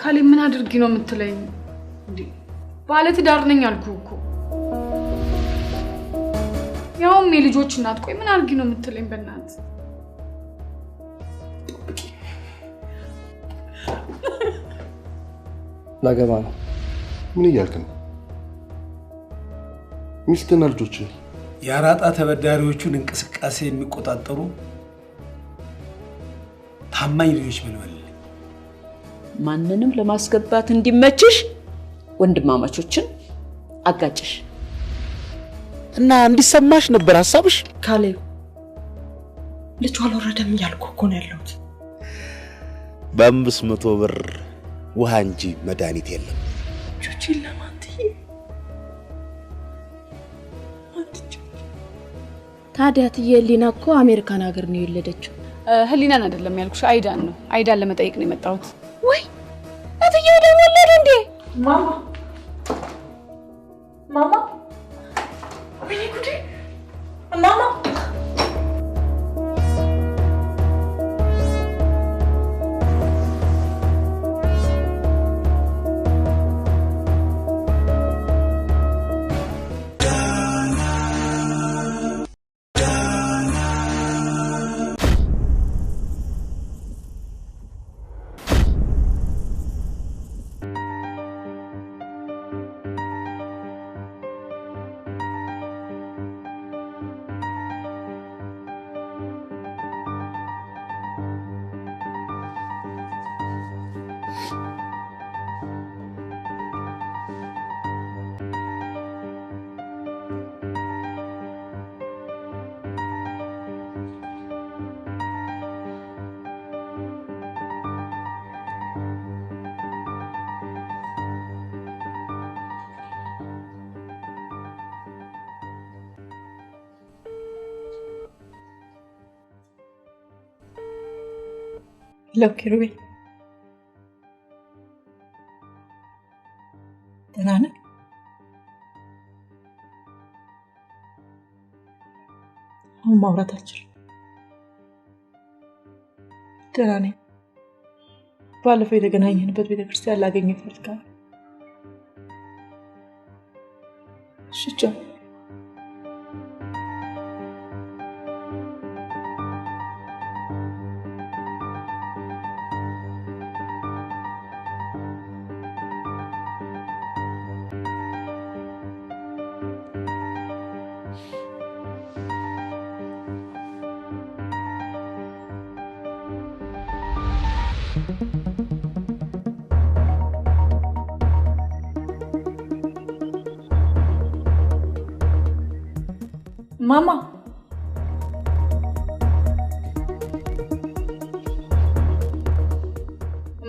ካሌ ምን አድርጊ ነው የምትለኝ? እንዴ ባለ ትዳር ነኝ አልኩህ እኮ። ያውም የልጆች እናት። ቆይ ምን አድርጊ ነው የምትለኝ? በእናትህ ላገባ ነው። ምን እያልክ ነው? ሚስትና ልጆች የአራጣ ተበዳሪዎቹን እንቅስቃሴ የሚቆጣጠሩ ታማኝ ልጆች መልመል። ማንንም ለማስገባት እንዲመችሽ ወንድማማቾችን አጋጭሽ እና እንዲሰማሽ ነበር ሐሳብሽ። ካሌብ ልጁ አልወረደም እያልኩ እኮ ነው ያለሁት። በ500 ብር ውሃ እንጂ መድኃኒት የለም። ልጆቼን ለማን ትዬ ታዲያ እትዬ ህሊና እኮ አሜሪካን ሀገር ነው የወለደችው። ህሊናን አይደለም ያልኩሽ፣ አይዳን ነው። አይዳን ለመጠየቅ ነው የመጣሁት። ወይ እትዬ ደግሞ ወለዱ እንዴ? ማማ ማማ፣ ወይኔ ጉዴ! ማማ Hello ኪሩቤል፣ ደህና ነህ? አሁን ማውራት አልችልም። ደህና ነኝ። ባለፈው የተገናኘንበት ቤተክርስቲያን ላገኝህ እፈልጋለሁ። እሺ ቻው። ማማ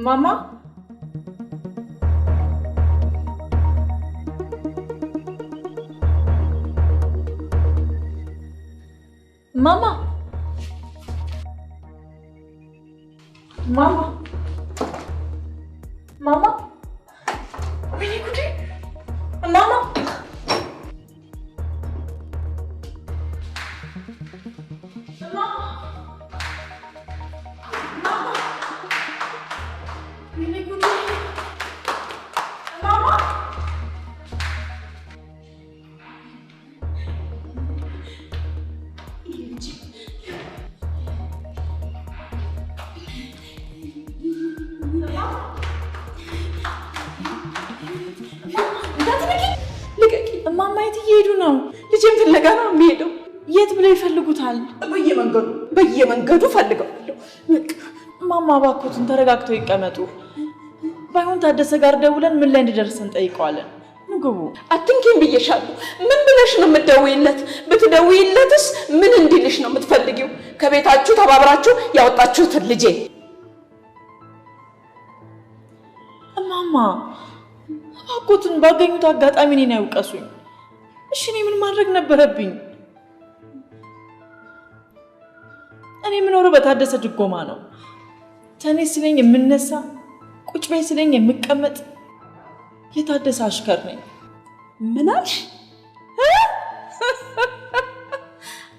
ማማ ማማ ማማ ማማ፣ ወይኔ ጉዴ! ማማ ወይኔ ጉዴ! ማማ ልቀቂ! እማማ የት እየሄዱ ነው? ልጄን ፍለጋ ነው የሚሄደው። የት ብለው ይፈልጉታል? በየመንገዱ በየመንገዱ ፈልገዋለሁ። በቃ እማማ እባክዎትን ተረጋግተው ይቀመጡ። ባይሆን ታደሰ ጋር ደውለን ምን ላይ እንደደረሰ እንጠይቀዋለን። ምግቡ አትንኪኝ ብዬሻለሁ። ምን ብለሽ ነው የምትደውይለት? ብትደውይለትስ ምን እንዲልሽ ነው የምትፈልጊው? ከቤታችሁ ተባብራችሁ ያወጣችሁትን ልጄ። እማማ እባክዎትን ባገኙት አጋጣሚ እኔን አይውቀሱኝ። እሺ እኔ ምን ማድረግ ነበረብኝ? እኔ የምኖረው በታደሰ ድጎማ ነው። ተኔ ስለኝ የምነሳ፣ ቁጭ በይ ስለኝ የምቀመጥ የታደሰ አሽከር ነኝ። ምን አልሽ?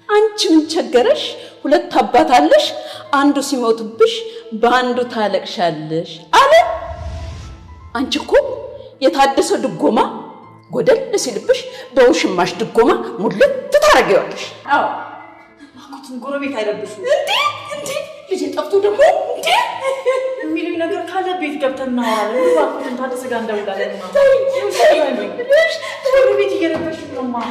አንቺ ምን ቸገረሽ? ሁለት አባት አለሽ። አንዱ ሲሞትብሽ በአንዱ ታለቅሻለሽ አለ። አንቺ እኮ የታደሰ ድጎማ ጎደል ሲልብሽ በውሽማሽ ድጎማ ሙልት ታረጊዋለሽ። አዎ እባክዎትን ጎረቤት አይረብሹ። እንዴ እንዴ ልጄ ጠፍቶ ደግሞ እንዴ የሚሉኝ ነገር ካለ ቤት ገብተን እናወራለን። እባክዎትን ታደሰ ጋር እንደውላለን። ጎረቤት እየረበሹ ነው ማማ።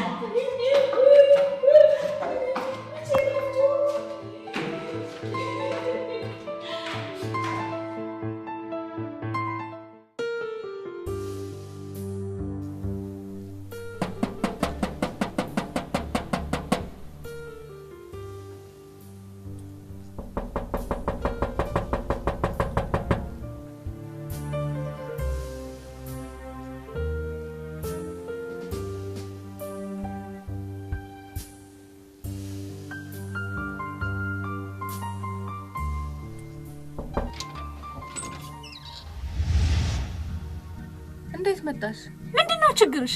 እንዴት መጣሽ? ምንድነው ችግርሽ?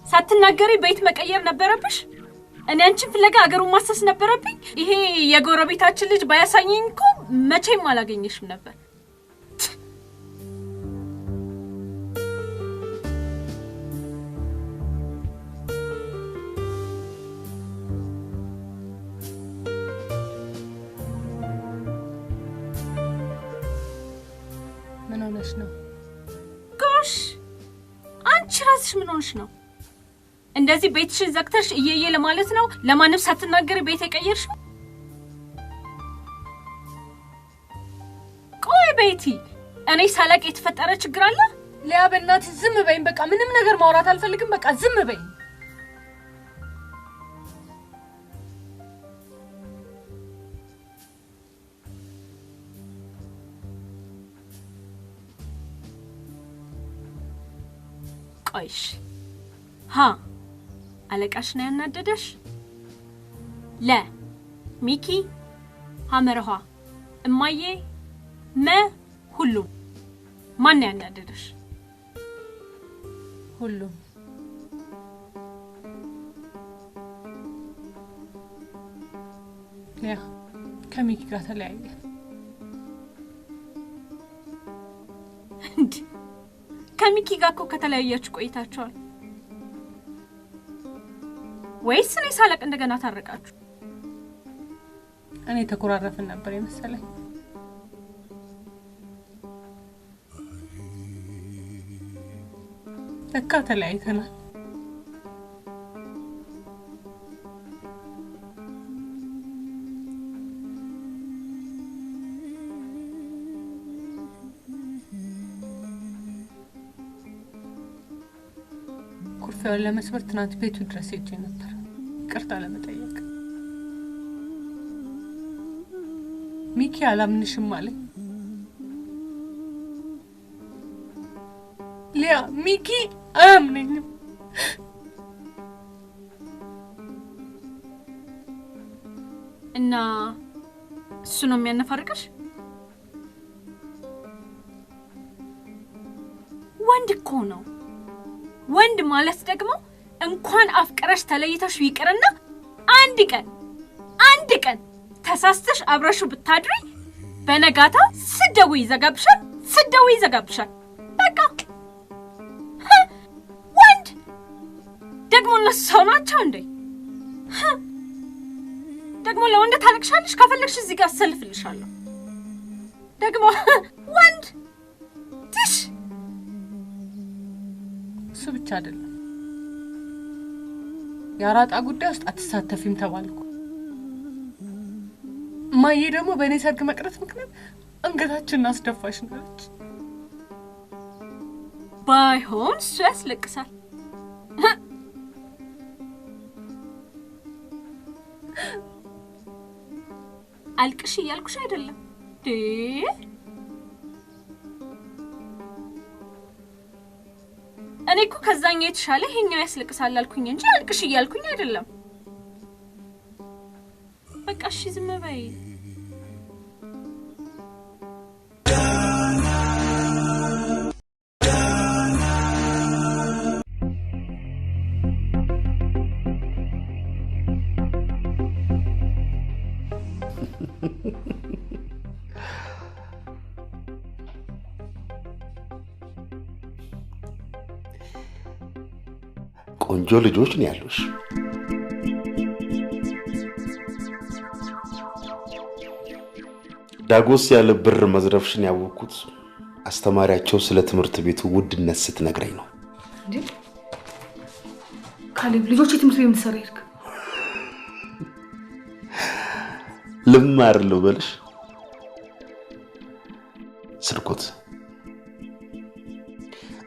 ሳትናገሪ ቤት መቀየር ነበረብሽ? እኔ አንቺን ፍለጋ አገሩን ማሰስ ነበረብኝ? ይሄ የጎረቤታችን ልጅ ባያሳየኝ እኮ መቼም አላገኘሽም ነበር። ምን ሆነሽ ነው? ጎሽ አንቺ ራስሽ ምን ሆነሽ ነው? እንደዚህ ቤትሽን ዘግተሽ እየየ ለማለት ነው? ለማንም ሳትናገሪ ቤት የቀየርሽው? ቆይ ቤቲ፣ እኔ ሳላቅ የተፈጠረ ችግር አለ? ሊያ በእናትሽ ዝም በይኝ። በቃ ምንም ነገር ማውራት አልፈልግም። በቃ ዝም በይኝ። ቆይሽ ሀ አለቃሽ ነው ያናደደሽ? ለ ሚኪ ሀመርሃ እማዬ መ ሁሉም ማን ነው ያናደደሽ? ሁሉም። ሊያ ከሚኪ ጋር ተለያየ። እንዴ ከሚኪ ጋር እኮ ከተለያያችሁ ቆይታችኋል። ወይስ እኔ ሳላቅ እንደገና ታረቃችሁ? እኔ ተኮራረፍን ነበር የመሰለኝ። ለካ ተለያይተናል። ኩርፊያውን ለመስበር ትናንት ቤቱ ድረስ ሄጄ ነበር ይቅርታ ለመጠየቅ። ሚኪ አላምንሽም አለኝ። ሊያ ሚኪ አያምነኝም። እና እሱ ነው የሚያነፋርቅሽ? ወንድ እኮ ነው። ወንድ ማለት ደግሞ እንኳን አፍቅረሽ ተለይተሽ ይቅርና አንድ ቀን ተሳስተሽ አብረሽው ብታድሪ በነጋታው ስደውይ ይዘጋብሻል፣ ስደውይ ይዘጋብሻል። በቃ ወንድ ደግሞ እነሱ ሰው ናቸው እንዴ? ደግሞ ለወንድ ታለቅሻለሽ? ከፈለግሽ እዚህ ጋር አሰልፍልሻለሁ። ደግሞ ወንድ ትሽ እሱ ብቻ አይደለም፣ የአራጣ ጉዳይ ውስጥ አትሳተፊም ተባልኩ። እማዬ ደግሞ በእኔ ሰርግ መቅረት ምክንያት አንገታችንን አስደፋሽ ነች። ባይሆን እሱ ያስለቅሳል። አልቅሽ እያልኩሽ አይደለም። እኔ እኮ ከዛኛው የተሻለ ይሄኛው ያስለቅሳል አልኩኝ እንጂ አልቅሽ እያልኩኝ አይደለም። በቃ እሺ ዝም በይ። ቆንጆ ልጆች ነው ያሉሽ። ዳጎስ ያለ ብር መዝረፍሽን ያወቅኩት አስተማሪያቸው ስለ ትምህርት ቤቱ ውድነት ስትነግረኝ ነው። እንዴ ካሌብ፣ ልጆች ትምህርት ቤት የምትሰራ ሄድክ? ልማር ልበልሽ? ስርኩት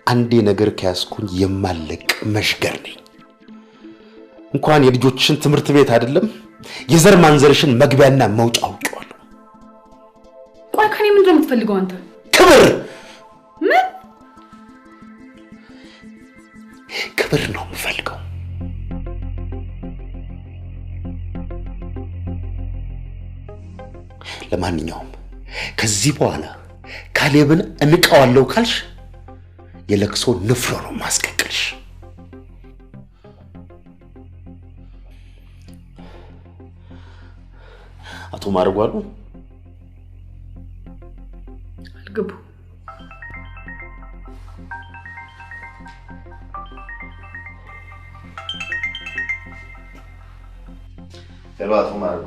አንዴ ነገር ከያዝኩኝ የማለቅ መሽገር ነኝ። እንኳን የልጆችሽን ትምህርት ቤት አይደለም የዘር ማንዘርሽን መግቢያና መውጫ አውቄዋለሁ። ቆይ ከኔ ምንድን ነው የምትፈልገው አንተ? ክብር። ምን ክብር ነው የምፈልገው? ለማንኛውም ከዚህ በኋላ ካሌብን እንቀዋለሁ ካልሽ የለቅሶ ንፍሮ ነው ማስቀቅልሽ። አቶ ማርጉ አሉ? አልገቡ። Hello አቶ ማርጉ።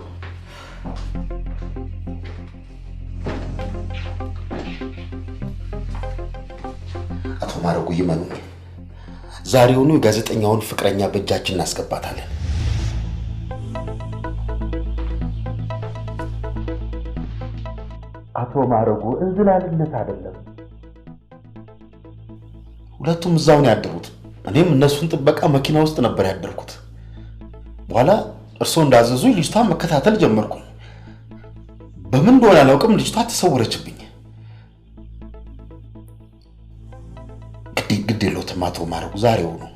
አቶ ማረጉ ይመኑኝ፣ ዛሬውኑ የጋዜጠኛውን ፍቅረኛ በእጃችን እናስገባታለን። አቶ ማረጉ እንዝላልነት አይደለም። ሁለቱም እዛው ነው ያደሩት። እኔም እነሱን ጥበቃ መኪና ውስጥ ነበር ያደርኩት። በኋላ እርስዎ እንዳዘዙኝ ልጅቷን መከታተል ጀመርኩኝ። በምን እንደሆነ አላውቅም፣ ልጅቷ ተሰወረችብኝ። ግድ የለዎትም አቶ ማረጉ፣ ዛሬው ነው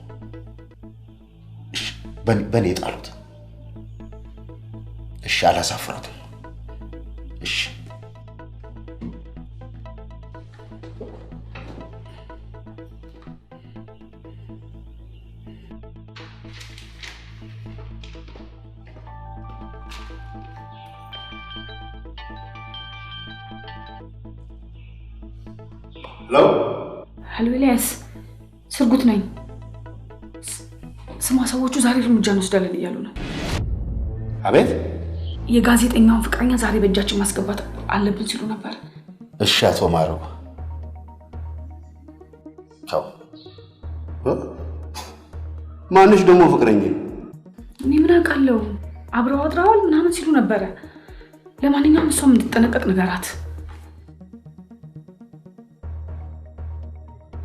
በእኔ የጣሉት። እሺ፣ አላሳፍሮትም። እሺ። Hello Hello፣ ኤልያስ ስርጉት ነኝ። ስማ፣ ሰዎቹ ዛሬ እርምጃ እንወስዳለን እያሉ ነው። አቤት? የጋዜጠኛውን ፍቅረኛ ዛሬ በእጃችን ማስገባት አለብን ሲሉ ነበር። እሺ አቶ ማረጉ፣ ቻው። ማንሽ ደግሞ ፍቅረኛ? እኔ ምን አውቃለሁ፣ አብረው አድረዋል ምናምን ሲሉ ነበረ። ለማንኛውም እሷም እንድትጠነቀቅ ንገራት።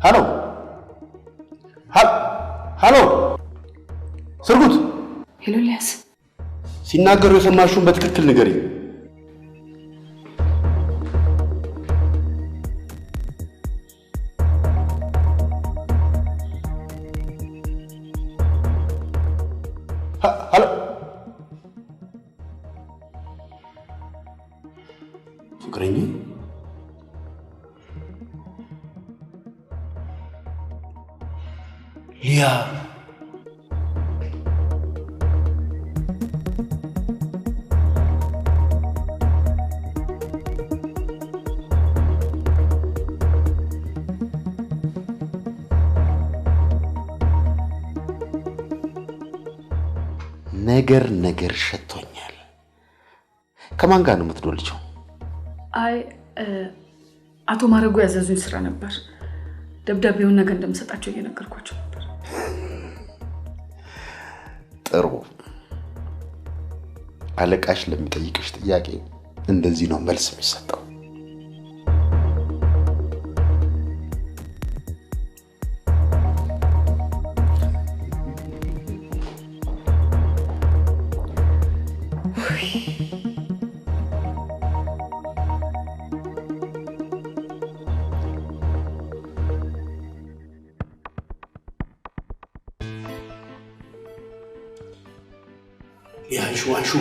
Hello hello፣ ስርጉት። Hello ኤልያስ፣ ሲናገሩ የሰማሽውን በትክክል ንገሪኝ። Hello ፍቅረኛ? ሊያ ነገር ነገር ሸቶኛል። ከማን ጋር ነው የምትዶልቸው? አይ አቶ ማረጉ ያዘዙኝ ስራ ነበር። ደብዳቤውን ነገ እንደምሰጣቸው እየነገርኳቸው ነበር። ጥሩ። አለቃሽ ለሚጠይቅሽ ጥያቄ እንደዚህ ነው መልስ የሚሰጠው። አንሹ አንሹ።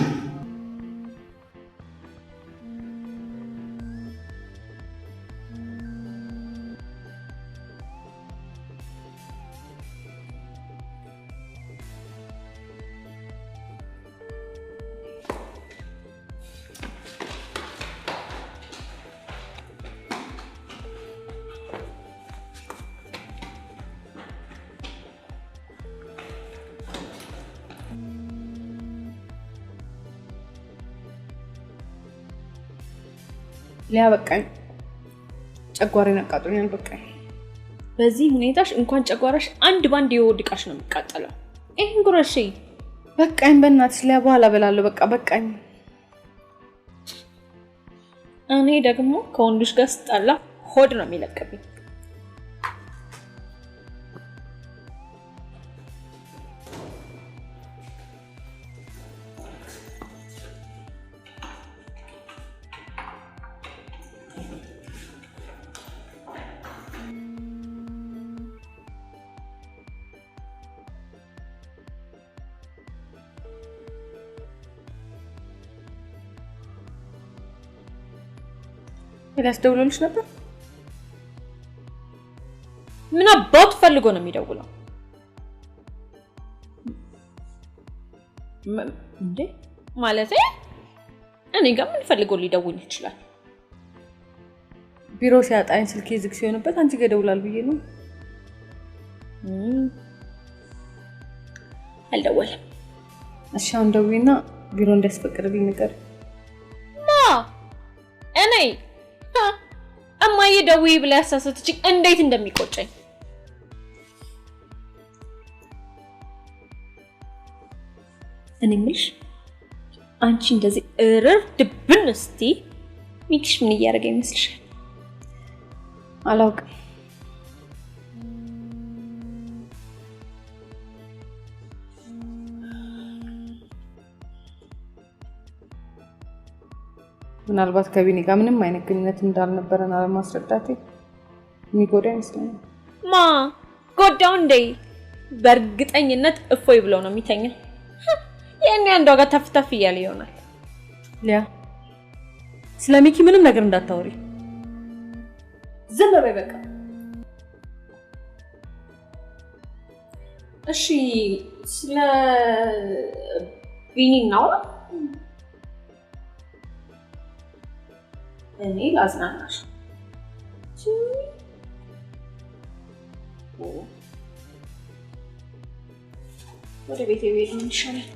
ሊያ በቃኝ፣ ጨጓራዬን አቃጥሎኛል። በቃኝ። በዚህ ሁኔታሽ እንኳን ጨጓራሽ አንድ ባንድ የሆድ ዕቃሽ ነው የሚቃጠለው። ይሄን ጉረሺ። በቃኝ፣ በእናትሽ ሊያ፣ በኋላ እበላለሁ። በቃ በቃኝ። እኔ ደግሞ ከወንዶች ጋር ስጣላ ሆድ ነው የሚለቅብኝ። ኤልያስ ደውሎልሽ ነበር? ምን አባቱ ፈልጎ ነው የሚደውለው እንዴ? ማለቴ እኔ ጋር ምን ፈልጎ ሊደውል ይችላል? ቢሮ ሲያጣኝ ስልኬ ዝግ ሲሆንበት አንቺ ጋር ይደውላል ብዬ ነው። አልደወለም። እሺ አሁን ደውይና ቢሮ እንዲያስፈቅድልኝ ንገሪው። ማ እኔ እማዬ ደውዪ ብላ ያሳሰተችኝ እንዴት እንደሚቆጨኝ። እኔ የምልሽ አንቺ እንደዚህ እርር ድብን እስቲ ሚኪሽ ምን እያደረገ ይመስልሻል? አላውቅም። ምናልባት ከቢኒ ጋር ምንም አይነት ግንኙነት እንዳልነበረን አለማስረዳቴ የሚጎዳ ይመስለኛል። ማ ጎዳው እንዴ? በእርግጠኝነት እፎይ ብሎ ነው የሚተኛው። የኔ አንዷ ጋር ተፍ ተፍ እያለ ይሆናል። ሊያ ስለ ሚኪ ምንም ነገር እንዳታወሪ፣ ዝም በይ በቃ። እሺ ስለ ቢኒ እናውራ። እኔ ላዝናናሽ። ወደ ቤቴ ብሄድ ምን ይሻላል?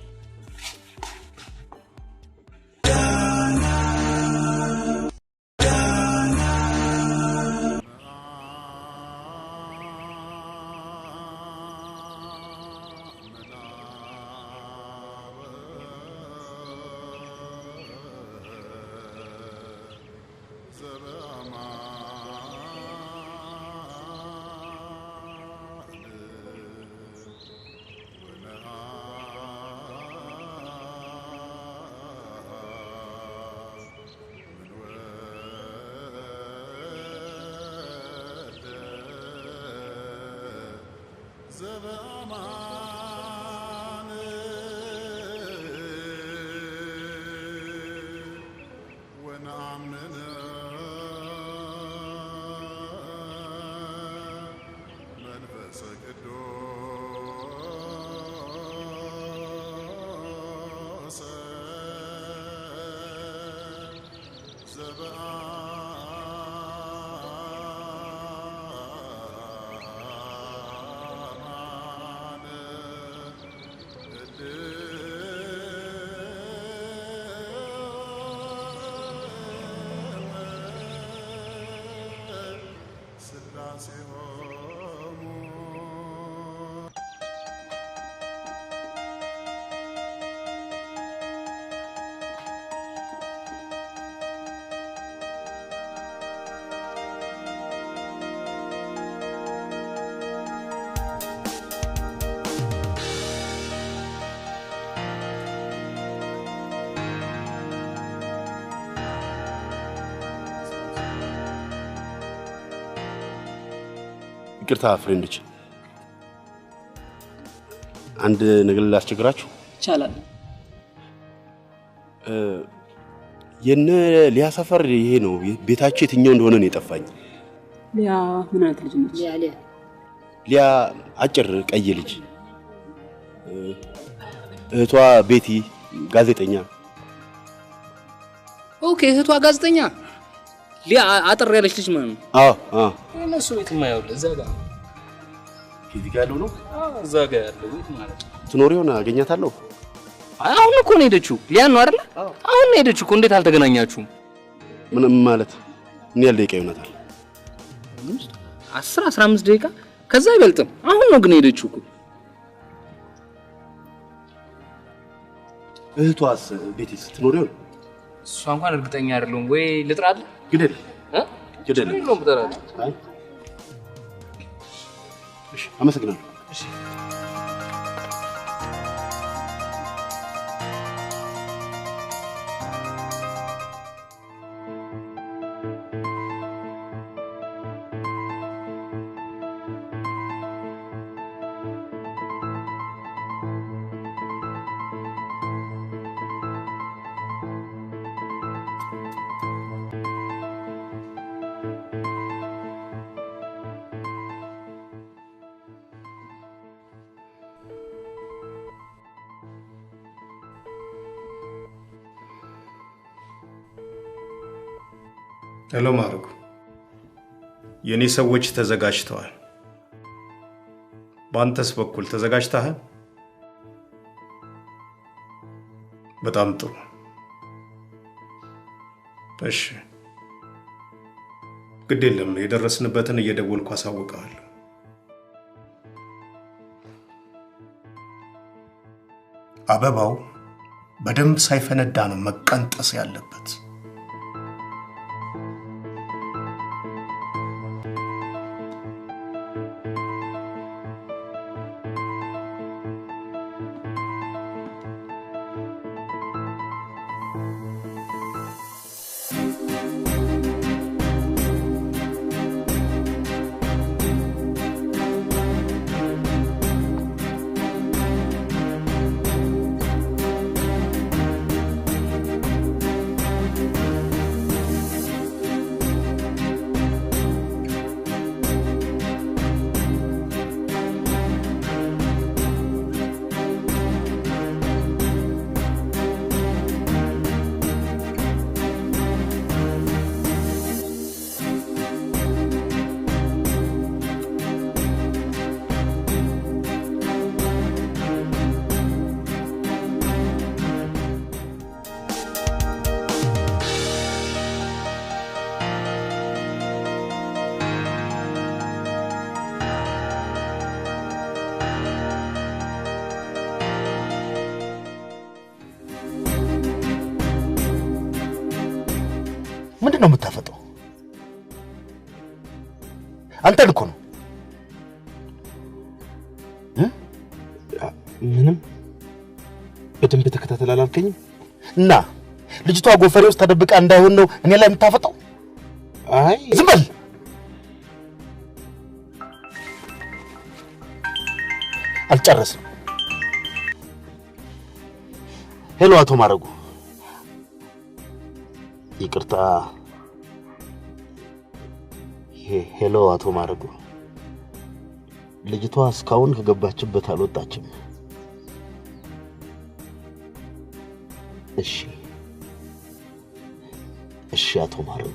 ይቅርታ friend ኦች፣ አንድ ነገር ላስቸግራችሁ ይቻላል? የነ ሊያ ሰፈር ይሄ ነው። ቤታቸው የትኛው እንደሆነ ነው የጠፋኝ። ሊያ ምን አይነት ልጅ ነች? ሊያ አጭር ቀይ ልጅ፣ እህቷ ቤቲ ጋዜጠኛ። Okay፣ እህቷ ጋዜጠኛ። ሊያ አጥር ያለች ልጅ ማለት ነው። አዎ አዎ። እነሱ ቤት የማይውል እዛ ጋር እዚህ ጋር ያለው ነው። አዎ፣ እዛ ጋር ያለው ቤት ማለት ነው። ትኖር ይሆን? አገኛታለሁ። አሁን እኮ ነው የሄደችው። ሊያ ነው አይደል? አሁን ነው የሄደችው እኮ። እንዴት አልተገናኛችሁም? ምንም ማለት ምን ያህል ደቂቃ ይሆናታል? 10 15 ደቂቃ ከዛ አይበልጥም። አሁን ነው ግን የሄደችው እኮ። እህቷስ ቤት ስትኖር ይሆን? እሷ እንኳን እርግጠኛ አይደለሁም። ወይ ልጥራት? ግድ የለም ግድ የለም። የለውም ብጠራት። አይ እሺ፣ አመሰግናለሁ። እሺ። Hello ማዕረጉ፣ የኔ ሰዎች ተዘጋጅተዋል። በአንተስ በኩል ተዘጋጅተሃል? በጣም ጥሩ። እሺ፣ ግድ የለም የደረስንበትን እየደወልኩ አሳውቅሃለሁ። አበባው በደንብ ሳይፈነዳ ነው መቀንጠስ ያለበት። ምንድን ነው የምታፈጠው? አንተ ልኮ ነው። ምንም በደንብ ተከታተል አላልከኝም? እና ልጅቷ ጎፈሬ ውስጥ ተደብቃ እንዳይሆን ነው እኔ ላይ የምታፈጠው? አይ ዝም በል። አልጨረስም። Hello አቶ ማረጉ፣ ይቅርታ። Hello አቶ ማረጉ፣ ልጅቷ እስካሁን ከገባችበት አልወጣችም። እሺ እሺ አቶ ማረጉ።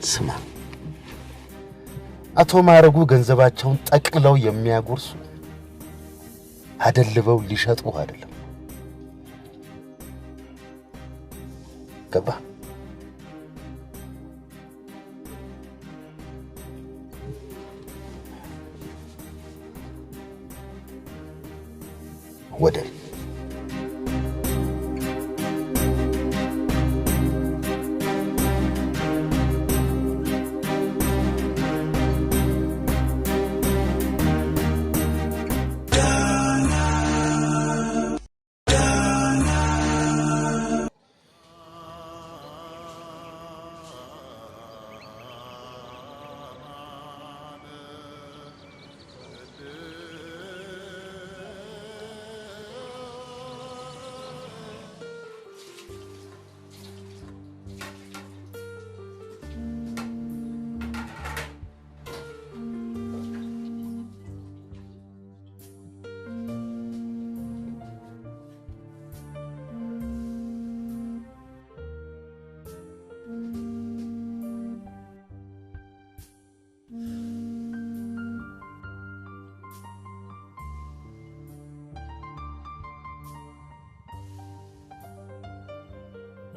ስማ፣ አቶ ማረጉ ገንዘባቸውን ጠቅልለው የሚያጎርሱ አደልበው ሊሸጡ አይደለም። ገባ? ወደል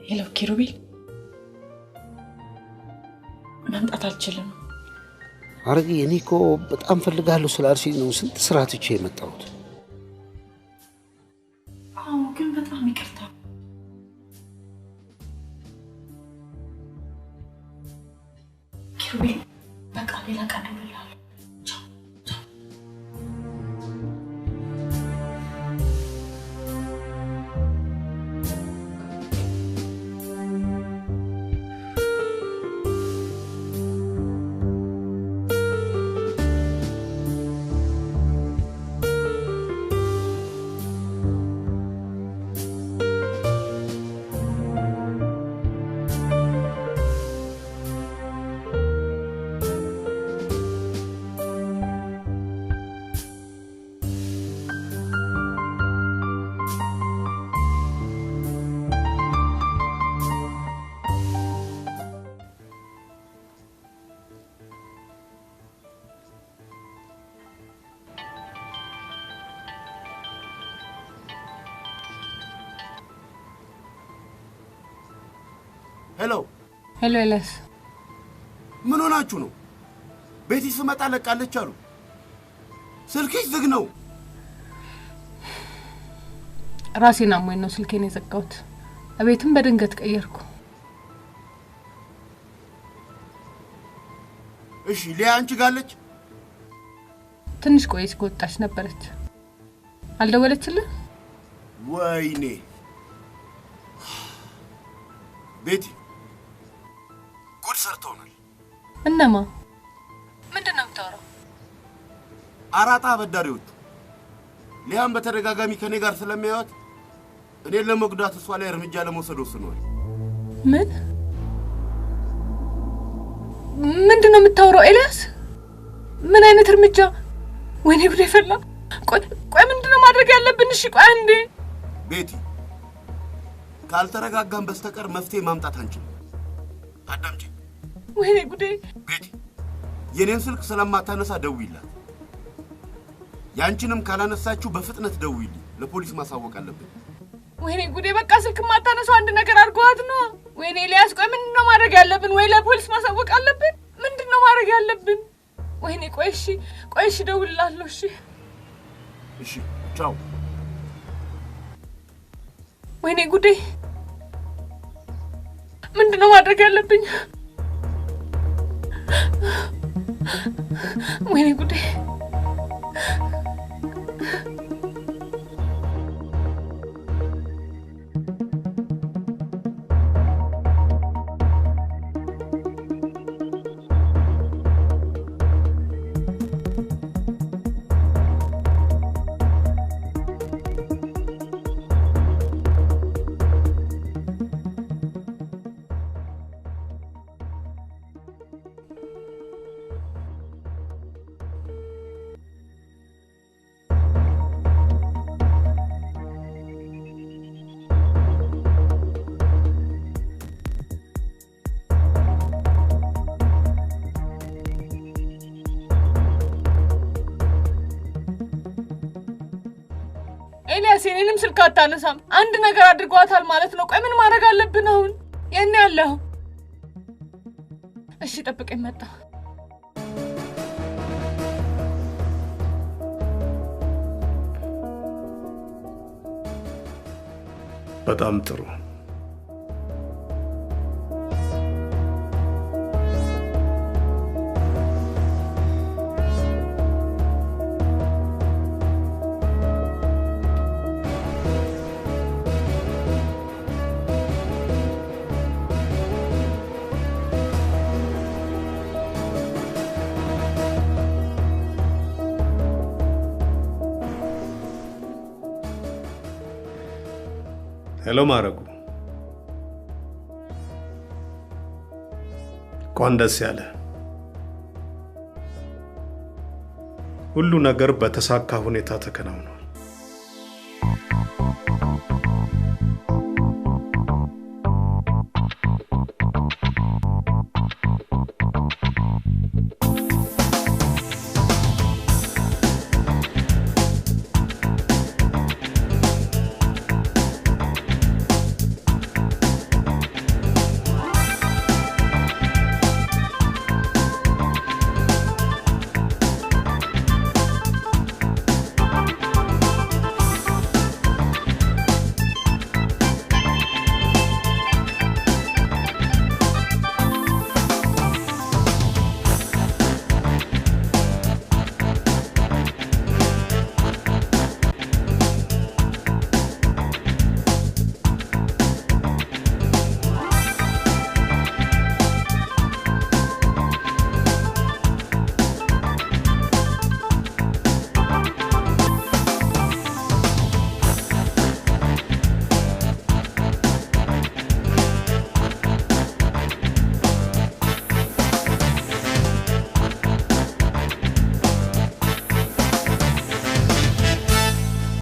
Hello ኪሩቤል፣ መምጣት አልችልም። አረጌ እኔ እኮ በጣም ፈልጋለሁ ስላልሽኝ ነው ስንት ስራ ትቼ የመጣሁት። አዎ፣ ግን በጣም ይቅርታ። ኪሩቤል፣ በቃ ሌላ ቀን እደውልልሃለሁ። ቻው ቻው። ሄሎ ሄሎ፣ ኤልያስ ምን ሆናችሁ ነው? ቤቲ ስመጣ ለቃለች አሉ። ስልክሽ ዝግ ነው። ራሴን አሞኝ ነው ስልኬን የዘጋሁት። እቤትም በድንገት ቀየርኩ። እሺ፣ ሊያ አንቺ ጋር አለች? ትንሽ ቆየች ከወጣች ነበረች። አልደወለችልህ? ወይኔ ቤቲ ጉድ ሰርተውናል። እነማ? ምንድን ነው የምታወራው? አራጣ አበዳሪዎቹ ሊያም በተደጋጋሚ ከኔ ጋር ስለሚያዩት እኔን ለመጉዳት እሷ ላይ እርምጃ ለመውሰድ ወስነዋል። ምን ምንድን ነው የምታወራው ኤልያስ? ምን አይነት እርምጃ? ወይኔ ጉዴ ፈላ። ቆይ ቆይ፣ ምንድን ነው ማድረግ ያለብን? እሺ ቆይ አንዴ ቤቲ፣ ካልተረጋጋን በስተቀር መፍትሄ ማምጣት አንችልም። አዳምጪ። ወይኔ ጉዴ። ቤቲ፣ የኔን ስልክ ስለማታነሳ ደውይላት። ያንቺንም ካላነሳችሁ በፍጥነት ደውይልኝ። ለፖሊስ ማሳወቅ አለብን። ወይኔ ጉዴ። በቃ ስልክ ማታነሳው አንድ ነገር አድርገዋት ነው። ወይኔ ኤልያስ፣ ቆይ ምንድን ነው ማድረግ ያለብን? ወይ ለፖሊስ ማሳወቅ አለብን? ምንድን ነው ማድረግ ያለብን? ወይኔ ቆይ እሺ፣ ቆይ እሺ፣ እደውልልሃለሁ። እሺ፣ እሺ፣ ቻው። ወይኔ ጉዴ፣ ምንድን ነው ማድረግ ያለብኝ? ወይኔ ጉዴ። ኤልያስ የኔንም ስልክ አታነሳም። አንድ ነገር አድርጓታል ማለት ነው። ቆይ ምን ማድረግ አለብን አሁን? የኔ ያለው እሺ፣ ጠብቀኝ፣ መጣ። በጣም ጥሩ። Hello ማረጉ፣ እንኳን ደስ ያለ። ሁሉ ነገር በተሳካ ሁኔታ ተከናውኗል።